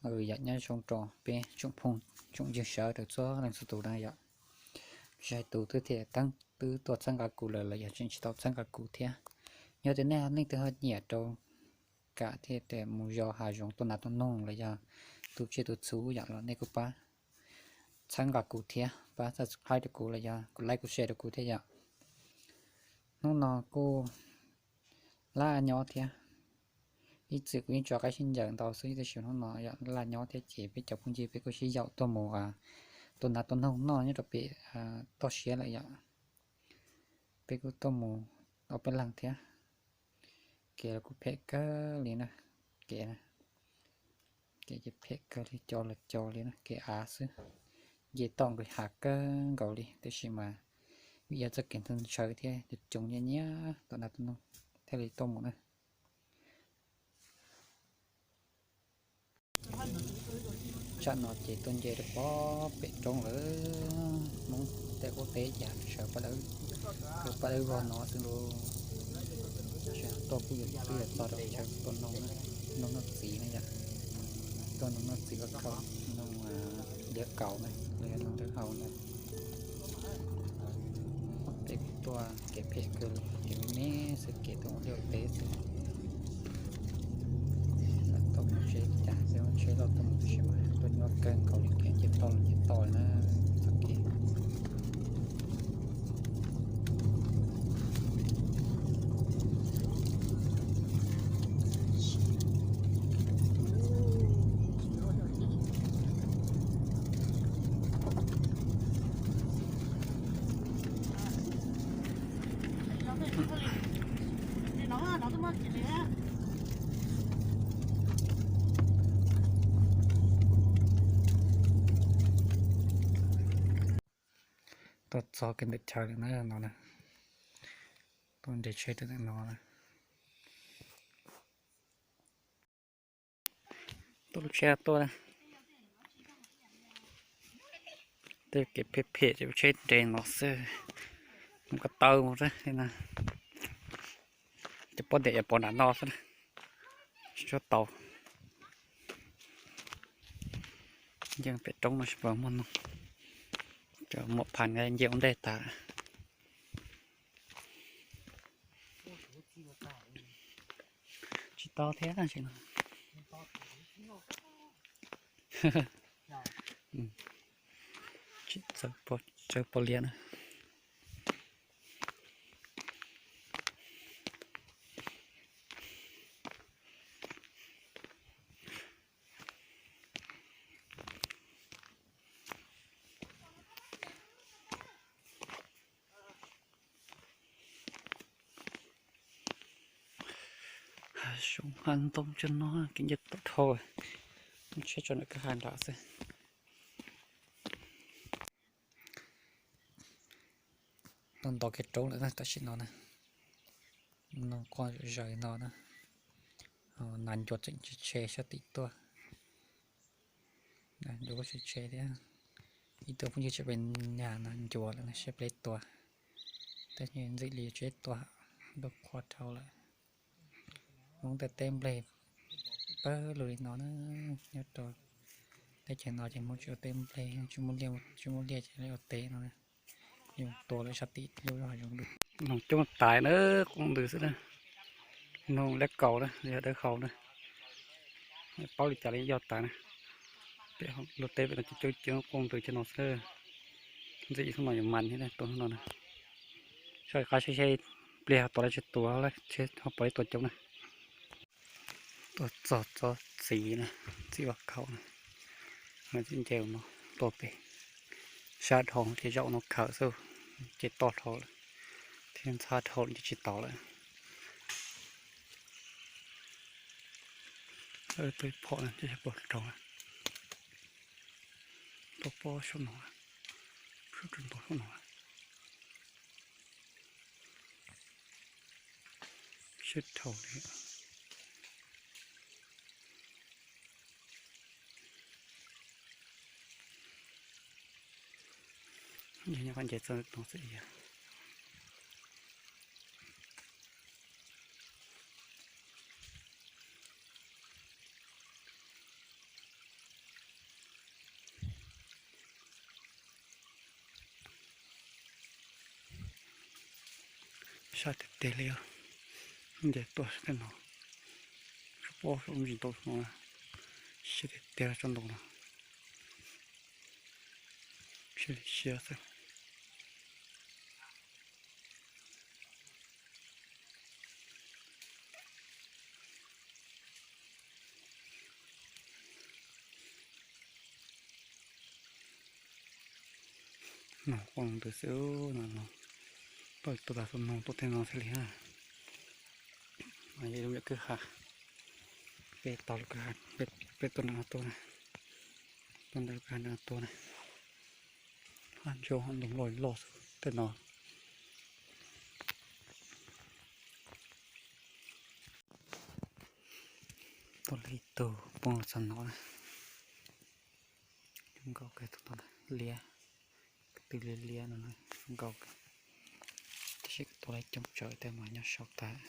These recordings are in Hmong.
Yog nyob zoo rau peb tsoom phooj tsoom ywg sawv daws txhua leej txhua tus na yom. Tsis hais tus twb tias twb tuaj txhawb nqa kuv lawm los yog tseem tsis tau txhawb nqa kuv thiab, yog tias nej leej twg ho nyiam rau kam thiab tias mus yos hav zoov tua nas tua noog los yog tu tsiaj tu txhu yom los nej kuj pab txhawb nqa kuv thiab, pab subscribe rau kuv los yog kuv like kuv share rau kuv thiab yom. Hnub no kuj laj nyob thiab, ib txwm kuv yeej tso qaib sib ncaws ntau xwb tiam sis hnub no yom laj nyob thiab ces peb cov phooj ywg peb kuj sib yaum tuaj mus tua nas tua noog noj nyob rau pem toj siab lawm yom. Peb kuj tuaj mus ob peb leeg thiab. Kev los kuj phem kawg li na, kev, kev ces phem kawg li, co los co li na, kev av xwb. Nce toj nqis hav kawg nkaus li tiam sis mas vim yog txoj kev ntshaw thiab cov coob nyiab nyiab tom no thiaj li tuaj mus na. Tsam no ces tuaj nce rau pem roob lawm, Hmoob tej qub teb ces sawv paj dawb, paj dawb vog no xwb lauj. Tuaj kuj yuav twb yuav txog rau chaw tua noog, noog noj txiv na yom. Tuaj noog noj txiv vaj khaum, noog liab kaus na, los yog noog dawb hau na. Peb tuaj kev phem kawg li, kev me me xwb, kev tuaj ua liaj ua teb xwb. Tuaj mus tsheb cas, peb muab tsheb loj tuaj mus tab sis mas tuaj nyuaj kawg nkaus li, kev nce toj los nce toj na, txoj kev. Tuaj txog kiag ntawm chaw lawm na no na. Tuaj nres tsheb rau ntawm no na. Tuaj lub tsheb tuaj na. Tej kev phem phem ces tsheb nres no xwb. Mus ko taw mus xwb na. Ces pob ntiam yuav pov nram no xwb na. Tsis tshua tau. Nce pem roob no seb puas muaj noog. Cov muam phas nce ua ntej tas. Tsis tau thiab no. Tsawg pov liab na. Hav zoov hav ntoo tso no kev nce toj dhau, tsheb tso ntawm kwj ha nram xwb. Nto nto kev roob lawm na tam sim no na, no quaj zaws no na, nas ncuav tseem tshe sab tim tuaj, ncuav kuj tshe tshe thiab. Ib tug phooj ywg tseem pem nyag nas ncuav lawm na, seb pleb tua, tej ntxim li tseb tua, ntuj qhuav dhau lawm. Hmoob tej teb nplej pawg lug li no na, nyob rau teb chaws no ces Hmoob tsis ua teb nplej, tsis muaj liaj, tsis muaj liaj ces ua teb no na. Yus tua lawm sab tim lub hav zoov dub. Noog coob tas na, quaj ntws xwb na. Noog liab kaus na, yog dawb hau na. Paub li cas li yog tas na. Pem luag teb pem no ces coob coob quaj ntws cov no xwb. Ntxim hnub no yuav mas thiab tua hnub no na. Soj qab saib seb pliag ho tua lawm tsis tua, seb ho puas li tua coob na. Tuaj txog tsob txiv na, txiv vaj khaum na, txiv nce no tuaj pem sab dhau ces zaum no khawm xwb, ces toj dhau lawm, thiab ntxhab dhau lawm ces tsis tau lawm. Tuaj phom na, pom rau, tuaj pom saum no, saum ntau saum no. Sib dhau li. Nyob qhov nce txog no xwb yog. Siab tiag tiag li os. Nce tuaj tej no, pob saum ntsis ntau no, siab tiag tiag tsob ntoo no, siab li siab xwb. No quaj ntws xwb no, no tuaj tuaj tas xwb no tuaj tej no thiaj li na. Yog lub kwj ha, peb tau lub kwj ha, peb tuaj nram no tuaj na, tuaj nram lub kwj ha nram no tuaj na. Hab ntsuab ntoo loj loj xwb tej no. Tuaj li ib tug poob los txog no na. Zoo nkauj kawg tus no na, liab, kwv tw liab liab no na, zoo nkauj kawg. Tab sis kuv tua lawv coob tsawv tej mas nyob saum tas.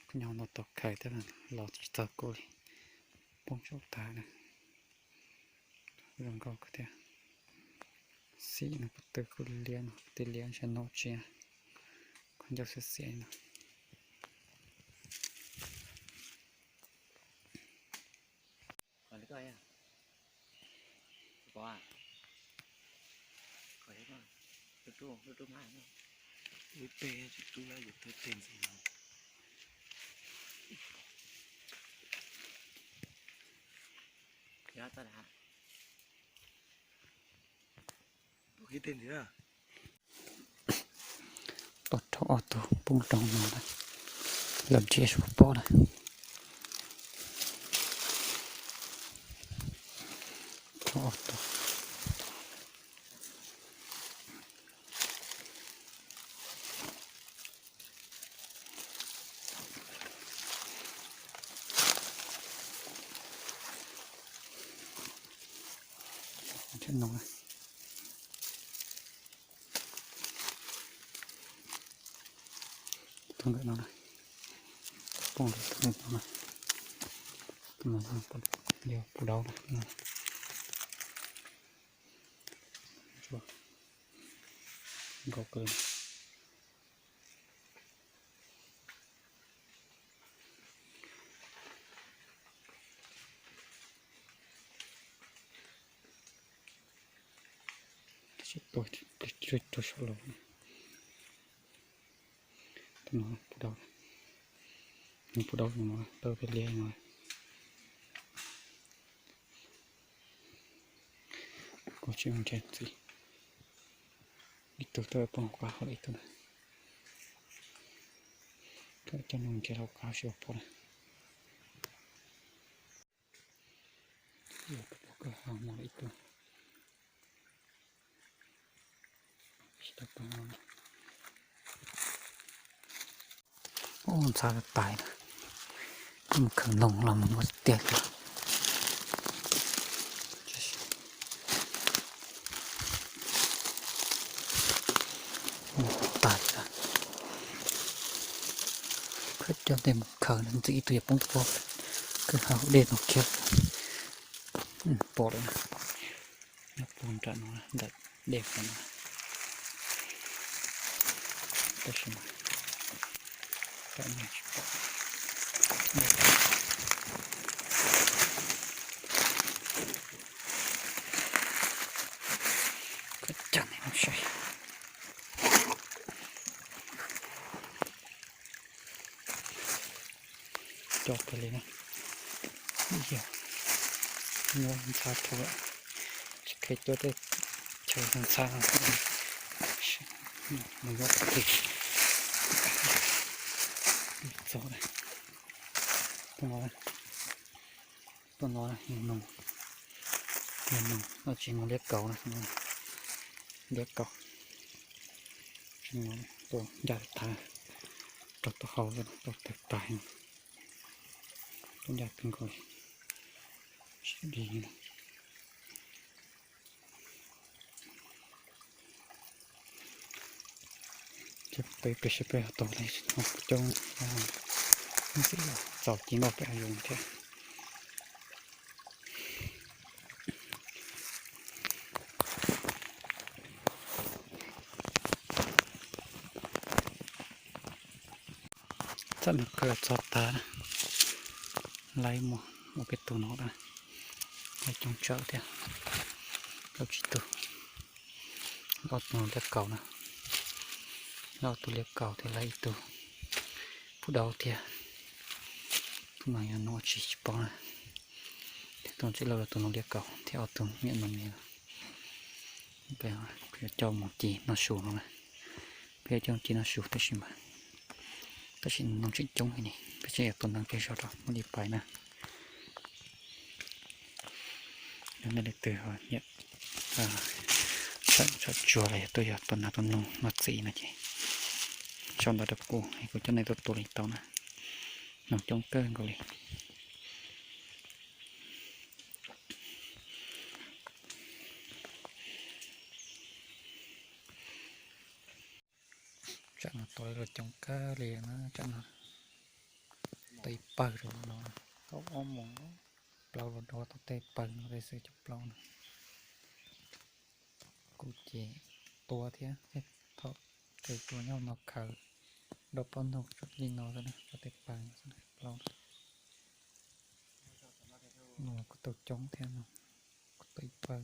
Kuv nyob no tau khaws tej los tsis txog kuv li, poob saum tas na. Zoo nkauj kawg thiab. Xim no kuv tw kuj liab no, kwv tw liab ntshe no tsis, khaub ncaws xiav xiav no. Tuaj rau ob tug poob rau no na, lawv ntshe tsis pom na. Rau ob tug. Tus ntawm no na, poob rau tus ntawm no na, tus no yog puv daub na. Zoo nkauj kawg. Tab sis tuaj rau saum los. Tus no puv daub, nws puv daub no, tawb peb liab no. Kuv tsis mus nrhiav ntxiv. Ib tug twb poob hauv qab hauv ib tug na. Kawm coj nug nrhiav hauv qab seb puas pom na. Tus poob kwj ha no ib tug. Tsis tau poob no. Ub, ntxhab tais na. Mus khaws noog los mus muab tiag tiag. Tais lawm. Khaws coj ntej mus khaws ntxiv ib tug yuav poob pob kwj ha hauv dej no kiag. Pom lawm na. Nyob puag nram no, nram dej puag no. Tab sis mas tam no tsis pom. Khaws caj nej saib. Coj kawg li na. Yog muab ntxhab rau, tsis kheev tuaj tej chaw ntxhab no. Mus muab kawg li. Txog, tuaj no, tuaj no yog noog, yog noog no tsis noog liab kaus na, liab kaus. Tsis noog, tuaj ncaj tag, rau tuaj hau, tuaj tawg tag, tuaj ncaj kawg nkaus li. Sib dig li no. Ces peb peb seb peb ho tau li no coob, ntxim txaus ci noj peb ho yuav thiab. Nws qhib los txog tag, laib muaj ob peb tug no, laib coob tsawv thiab, plaub tsib tug. Ob tug liab kaus na, ob tug liab kaus thiab laib ib tug pub daub thiab. Tus no yog nws ua tsis tsis paub na, thiab tus tsis lauj tus no liab kaus thiab ob tug niam no me. Peb yuav coj mus ci noj su no na, peb yuav coj mus ci noj su tab sis mas, tab sis noog tseem coob li ne, peb tseem yuav tua noog kiag zog rau muaj li pais na. Yog nej leej twg nyiam tsham tsuag los yog tuaj yog tua nas tua noog noj txiv no ces sau ntawv rau kuv, kuv coj nej tuaj tua li tau na. Noog coob kawg nkaus li. Tsam no tua los coob kawg li na, tsam no tej pawg rau no, tau ob moos plaub los dua tau tej pawg no tej xwb cov plaub no. Kuv ces tua thiab, thaum ces tua nyob no khaws rau pob ntug li no xwb na, rau tej pawg no xwb na, plaub no. No kuj tau coob thiab no, kuj tau ib pawg.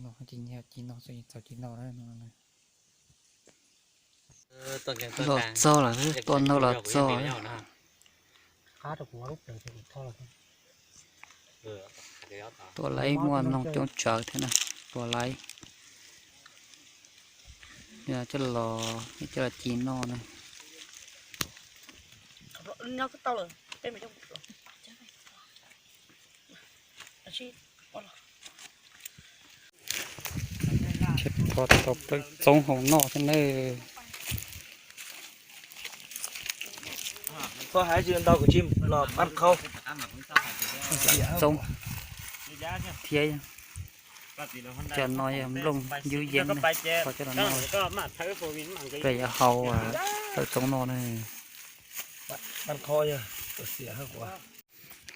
No ces nyiam ci no xwb, txaus ci no na. Los txog lawm, tua noog los txog. Tua laib muaj noog coob tsawv thiab na, tua laib. Yog coj los, coj los ci noj na. Tho tau plaub txoob hau noj thiab nawb. Txoob thiab, cov no yog nplooj yub yeeb, tho coj los noj. Peb yuav hau plaub txoob no na.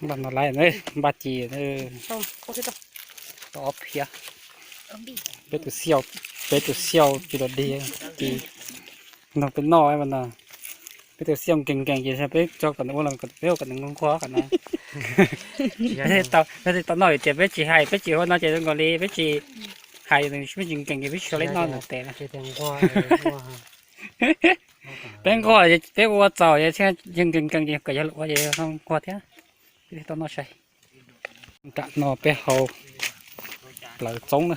Npaj no laiv, npaj ci tau ob phiab. Peb tus xiau, peb tus xiau ci los dig ci noog peb noj no. Peb tus xiau nkees nkees ces peb tso kom nws ua los peb ua kom nws nquag nquag kom no. Peb tau noj tias peb tsis hais, peb tsis ua no ces zoo nkaus li peb tsis hais, peb tsis nkees ces peb tsis ua li no ntawm tes na. Peb nquag, peb ua txaus ces nkees nkees ces kom yog ua ces nquag thiab. Peb tau noj sai. Nram no peb hau plaws txoob na,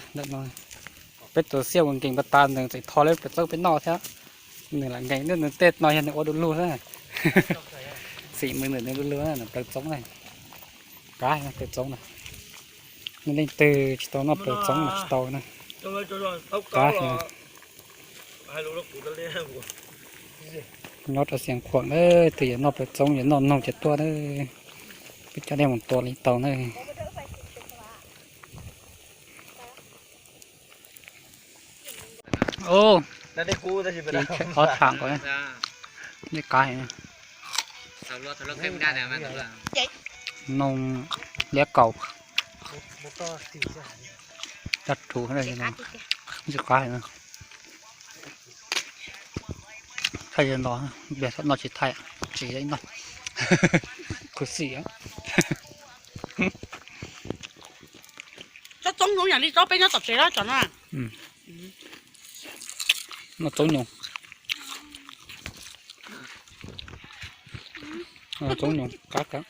peb tus xiau nkees nkees tas tas nws txawm tho lawm plaws txoob peb noj thiab. Nws lam nkees, nws tej no yog nws ua du lug na. Xim mws nws du lug na, plaws txoob na. Kav plaws txoob na. Nej leej twg tsis tau noj plaws txoob mas tsis tau na. Kav nyob rau Xiav Khuam na, twg yuav noj plaws txoob yuav noj noog ces tuaj na. Peb coj nej mus tua li tau na. Ob tham ko, nej kav, noog liab kaus, coj rhuv, tsis kav. Thaij no, noj tsis thaij, tsis noj. Khuv xim. Tsob txoob zoo yam li tsob peb nyob tom tsev cov no. Noj txoob nyoos. Txoob nyoos qab kawg.